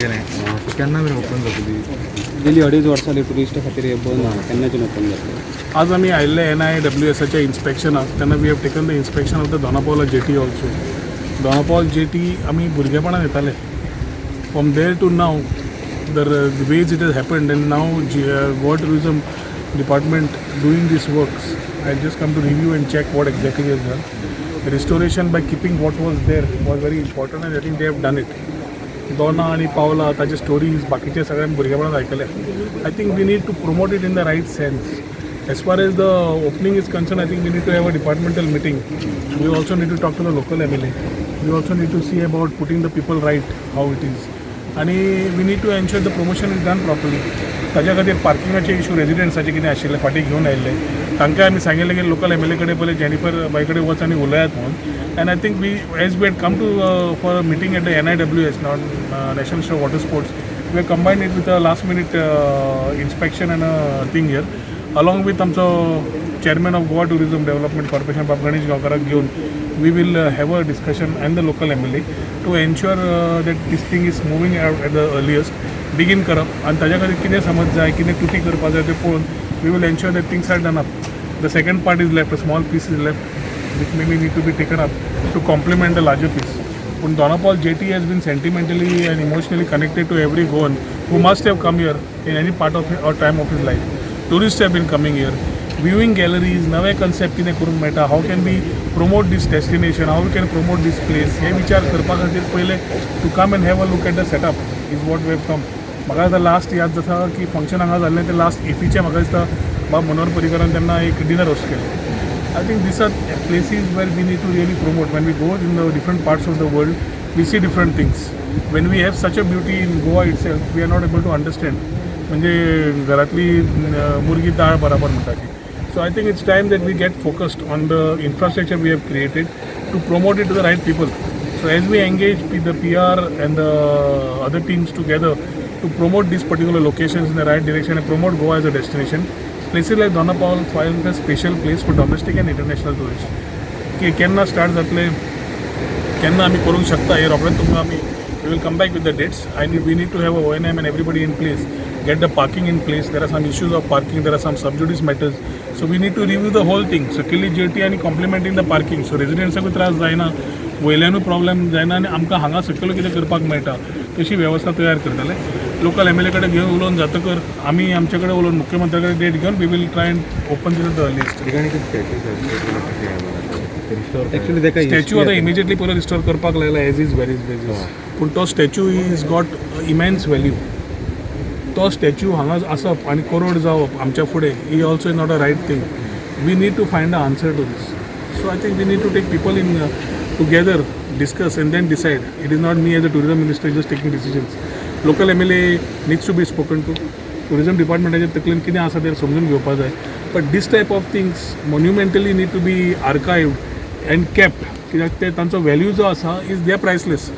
So केन्ना मेरेन open जातली? गेली अडीच वर्सां टुरिस्ट खातीर हे बंद आहा, केन्नाच्यान ओपन जातलें? आज आमी आयिल्ले एनआयडब्ल्यू एसाच्या इन्स्पेक्शनाक तेन्ना we have taken the inspection of the Dona Paula jetty also. Dona Paula jetty आमी भुरगेपणान येताले. From there to now, the ways it has happened and now Goa Tourism Department doing this works, I just come to review and check what exactly is done. Restoration by keeping what was there was very important and I think they have done it. Dona आनी पावला, ताचे stories बाकीचे सगळ्या भुरगेपणान आयकले. I think we need to promote it in the right sense. As far as the opening is concerned, I think we need to have a departmental meeting. We also need to talk to the local MLA. We also need to see about putting the people right, how it is. आणि we need to ensure the promotion is done properly. ताज्या खातीर पार्किंगाचे issue रेजिडंट्साचे कितें आशिल्ले फाटीं घेवन आयिल्ले, तांकां आमी सांगिल्लें की लोकल एमएलए कडेन पयलीं जेनिफर बाय कडेन वच आनी उलयात म्हणून. And I think we, as we had come to for a meeting at the NIWS, not National Institute of Water Sports, we combine it with a last minute inspection and a thing here along with आमचो chairman of Goa Tourism Development Corporation बाब गणेश गांवकाराक घेवन we will have a discussion and the local MLA to ensure that this thing is moving at the earliest. Begin करप आनी ताज्या खातीर कितें समज जाय, कितें कृती करपा जाय तें पळोवन we will ensure that things are done up. The second part is left, a small piece is left which may be need to be taken up to complement the larger piece. पूण Dona Paula jetty has been sentimentally and emotionally connected to every Goan who must have come here in any part of or time of his life. Tourists have been coming here. Viewing galleries, नवे concept कितें करूंक मेळटा, how can we promote this destination, how we can promote this place, हे विचार करपा खातीर पयले to come and have a look at the setup is what we have come. म्हाका आतां लास्ट याद जाता की फंक्शन हांगा जाल्लें तें लास्ट इफीचें. म्हाका दिसता बाब मनोहर पर्रीकारान तेन्ना एक डिनर होस्ट केलें. I think these are places where we need to really promote. When we go in the different parts of the world, we see different things. When we have such a beauty in Goa itself, we are not able to understand. म्हणजे घरातली मुर्गी दाळ बराबर म्हणटा ती. So I think it's time that we get focused on the infrastructure we have created to promote it to the right people. So as we engage the PR and the other teams together to promote these particular locations in the right direction and promote Goa as a destination, places like Dona Paula find a special place for domestic and international tourists. की केन्ना start जातले, केन्ना आमी करूंक शकता, हे रोखडेच तुमकां आमी we will come back with the dates. I need we need to have a O&M and everybody in place, get the parking in place. There are some issues of parking, there are some sub judice matters, so we need to review the whole thing. सकयली jetty आनी complementing the parking, so रेजिडेंट्साकूय त्रास जायना, वयल्यानूय problem जायना आनी आमकां हांगा सकयल कितें करपाक मेळटा तशी वेवस्था तयार करतले. लोकल एमएलए कडेन घेवन उलोवन जातकर आमी आमचे कडेन उलोवन मुख्यमंत्र्या कडेन डेट घेवन we will try and open this the earliest. Regarding statue restore actually ताका स्टॅच्यू आतां इमिजिएटली पयलो रिस्टोर करपाक लागला as is where is basis, पूण तो statue is got immense value. तो स्टॅच्यू हांगा आसप आनी करोड जावप आमच्या फुडें ही also is not a right thing. We need to find a answer to this. So I think we need to take people in together, discuss and then decide. It is not me as a tourism minister just taking decisions. Local MLA needs to be spoken to. Tourism डिपार्टमेंटाच्या तकलेन कितें आसा तें समजून घेवपा जाय. But this type of things monumentally need to be archived and kept, कित्याक ते तांचो व्हॅल्यू जो आसा is they priceless.